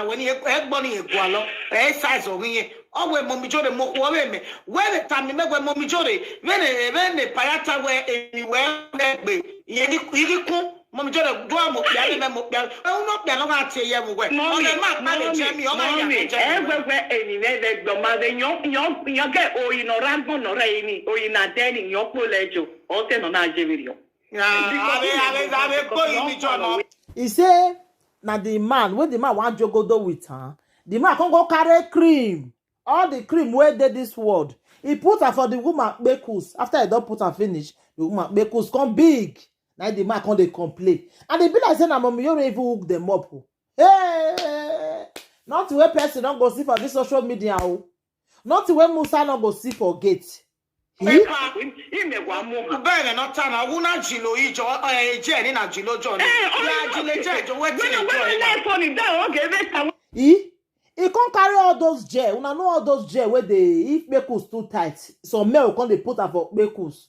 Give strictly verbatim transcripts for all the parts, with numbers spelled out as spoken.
kara we ni egbo ni egwalo. E size o yin. O we mo mi jore mo ku o we me. We le ta mi me we mo mi jore. We ne we ne payata we eni we egbe. Ye ni iri kun. Mo mi jore do mo pia ni me mo pia. E uno pia no ga ti ye mu we. O le ma pa le je mi o ga ya je. E we we eni ne le gbo ma de yan yan yan ke o ino rango no re ni. O ina de ni yan po le jo. O te no na je mi yo. He say na the man, when the man wan jogodo with her, the man come go carry cream. All the cream wey dey this world, he put am for the woman kpekus. After he don put am finish, the woman kpekus come big. Na the man come dey complain. And e be like say na Mommy Yoro even hook them up o. Hey! Nothing wey person no go see for this social media o. Nothing wey Musa no go see for gate. He? Bẹ́ẹ̀ ni, not time. I won't jilo ijo. Eh, Jenny na jilo John. Eh, oh, yeah, jilo Jenny. Wetin you do? Life on him down. Okay, next time. He? He come carry all those gel. Una know all those gel wey dey, if kpekus too tight, some men go come dey put am for kpekus.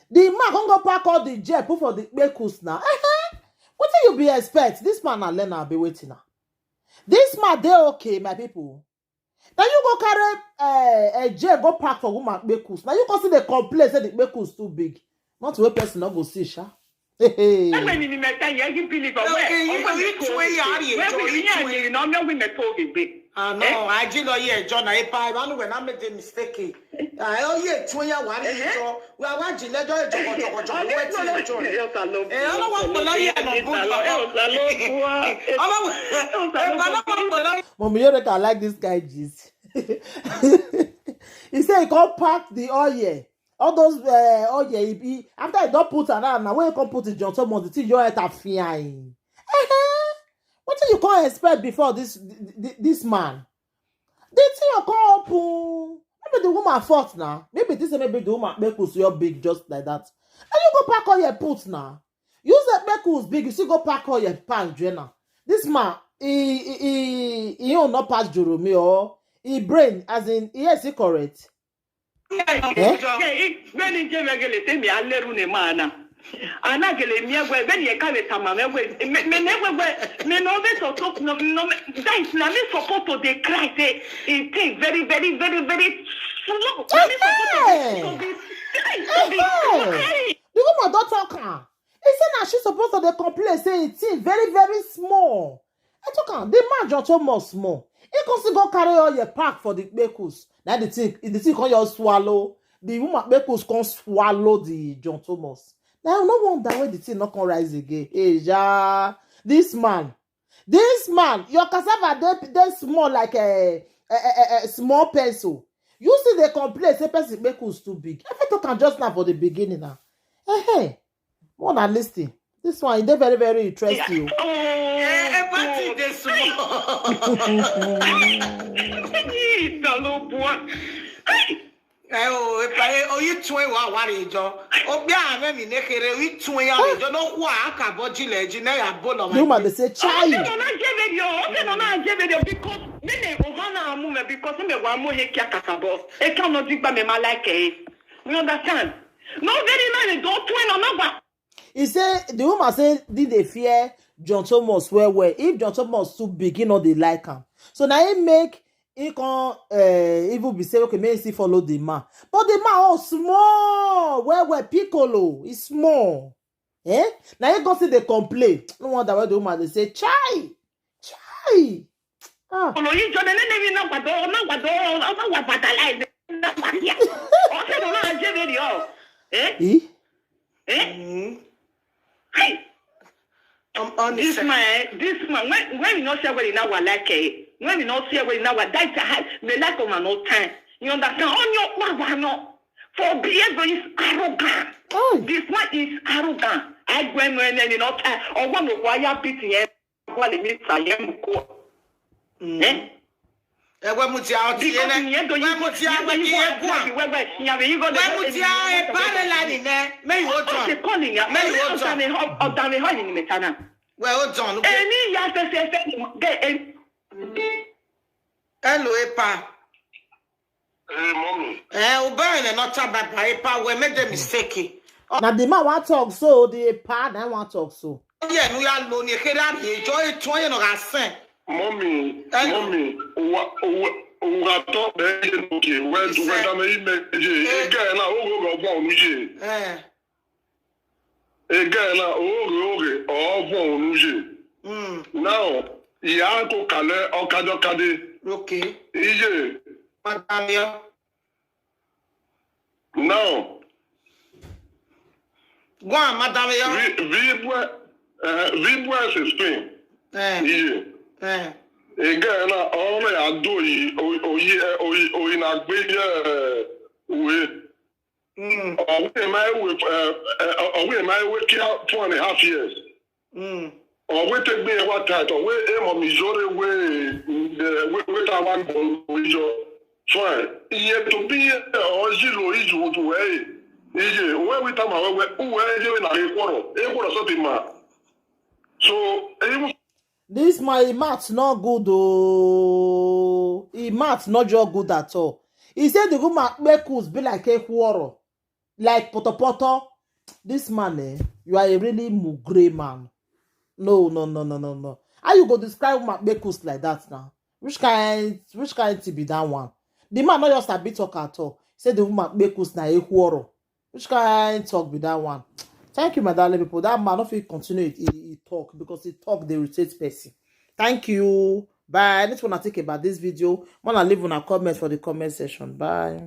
The man come go pack all the gel, put for the kpekus now. Eh, eh. Wetin you be expect? This man na learner, be waiting now. This man dey okay, my people. Then you go carry uh, a gel, go pack for woman kpekus. Now you go see the complain say the kpekus too big. Not wey person no go see, sha. Hey, hey. Ebe ni ni meta ye gi bili go we. Okay, you, you try ya ri ejo, you try. No mi wi me to gbe. Ah, no, I did not hear John. I pa, I don't know when I made a mistake. I oh yeah, try ya wa ri ejo. We are watching the joy, joy, joy, joy. Wait till joy. Eh, I don't want to lie here, no good. I don't want to lie. Mommy Yoreka, I like this guy, jeez. He say he come pack the oil. All those uh, oil, he, he, after he don put am now, now when he come put it, John Thomas, the thing your head are flying. Wetin you come expect before this th- th- this man? The thing you come open. Maybe the woman fault now. Maybe this maybe the woman make us your big just like that. And you go pack all your put now. Use that make us big. You still go pack all your pants join now. This man, he he he he will not pass Jerome or he brain as in he is he correct. Many jemegele temi aleru ne mana. Anagele miegwe beni ekawe tamamegwe. Menegwe, me no be to talk no no. Guys, na me support to dey cry say e take very very very very slow. Na me support to dey to be to be to be. The woman don talk am. He say na she suppose to dey complain say e thing very very small. I talk am, the man John Thomas small. He come still go carry all your pack for the kpekus. Na the thing, the thing come just swallow. The woman kpekus come swallow the John Thomas. Now I no wonder why the thing no come rise again. Hey, ja, this man, this man, your cassava dey dey small like a, a, a, a small pencil. You see they complain say person kpekus too big. I fit talk am just now for the beginning now. Hey, hey, wanna listen. This one, e dey very very interesting. Everything dey small. Ìtàlóbùa. Ẹ o, epa e, oyi tun ewa wari ijo. Obi ame mi nekere, oyi tun eya ijo. No kwa aka boji leji na ya bolo. The woman dey say, chai. Ọ̀sẹ̀ nọ náà jẹ́ bẹ́ẹ̀ o, ọ̀sẹ̀ nọ náà jẹ́ bẹ́ẹ̀ o, because mi ni o hàn náà mú mi, because mi wà mú he kí a kàkà bọ̀. E kí ọ̀nà dígbà mi máa láìkẹ́ e. You understand? No very nice, don't twin on number. He say the woman say they dey fear John Thomas well well. If John Thomas too big, he no dey like am. So na him make he come uh, even be say okay, make he still follow the man. But the man oh small, well well piccolo, e small. Eh? Na him come still dey complain. No wonder why the woman dey say chai, chai. Ah. Ọ̀nà yìí jọ nẹ́nẹ́ mi náà gbàdọ̀ náà gbàdọ̀ náà wà bàtà láì dé náà wà bíà. Ọ̀sẹ̀ nọ náà jẹ́ bẹ́ẹ̀ o. Eh? Eh? Eh? Mm. Hey! I'm on the This side. man, eh, this man, when when we not see where now were like eh, when we not see where now were that time, me like on no time. You understand? On your power no. For behavior is arrogant. Oh. This man is arrogant. I go and when you not time. Or one of why you beating him. What the means I am. Mm. Eh? Ewe mutia oti Because ene. you don't Ewe mutia we ki egwa. Wewe, you go Ewe mutia e pare la ni ne. Me you What's the ojo. calling ya? Many words Ọ̀dàmì hàn ní mẹ́ta náà. We ojo. Ẹni ya fẹsẹ̀fẹ ni wọ́n gẹ ẹni. Hello epa. Hey, mommy. Eh, o ba ene no ta baba epa we me de mistake. Na the man wan talk so, the pa na wan talk so. Ye nu ya lo ni kere abi ejo e tun ye no ga sen. Mommy, Hello. mommy, uwa uwa uwa to be ye no ke. Well, Yes, sir. Well, dame ime je. Again, na o go go on ye. Eh. Again, na o go go o go on ye. Mm. Now, ya ko kale okado kade. Okay. Iye. Madam yo. Now, Go on, madam yo. vi vi bwe eh vi bwe se Spain. Eh. Iye. Eh. Again, na o me ado yi o o yi o yi o yi na gbe ye we. Mm. Ọwọ́ ẹ̀ máa ń wé ọwọ́ ẹ̀ máa ń wé kí two and a half years. Mm. Ọwọ́ tẹ gbé ẹ wá tight, ọwọ́ ẹ mọ̀ mí zọ́rẹ́ wé wé tá a wá ń bọ̀ ìjọ. Fine. Iye tó bí ọ̀hún yìí lò ìjù ojú ẹ̀ yìí. Iye òwe wí tá màá wẹ́wẹ́ òwe ẹ̀ yẹ́wé nàá ẹ̀ kọ̀rọ̀ ẹ̀ kọ̀rọ̀ sọ́tì mà. So èyí mú This my mouth not good oh. He mouth not just good at all. He said the woman kpekus be like a quarrel, like potopoto. This man, eh, you are a really mugre man. No, no, no, no, no, no. How you go describe woman kpekus like that now? Which kind, which kind to be that one? The man not just a bit talk at all. Say the woman kpekus na a quarrel. Which kind talk be that one? Thank you, my darling people. That man no fit continue he, he talk because he talk dey irritate person. Thank you. Bye. Anything wanna think about this video, wanna leave una comment for the comment section. Bye.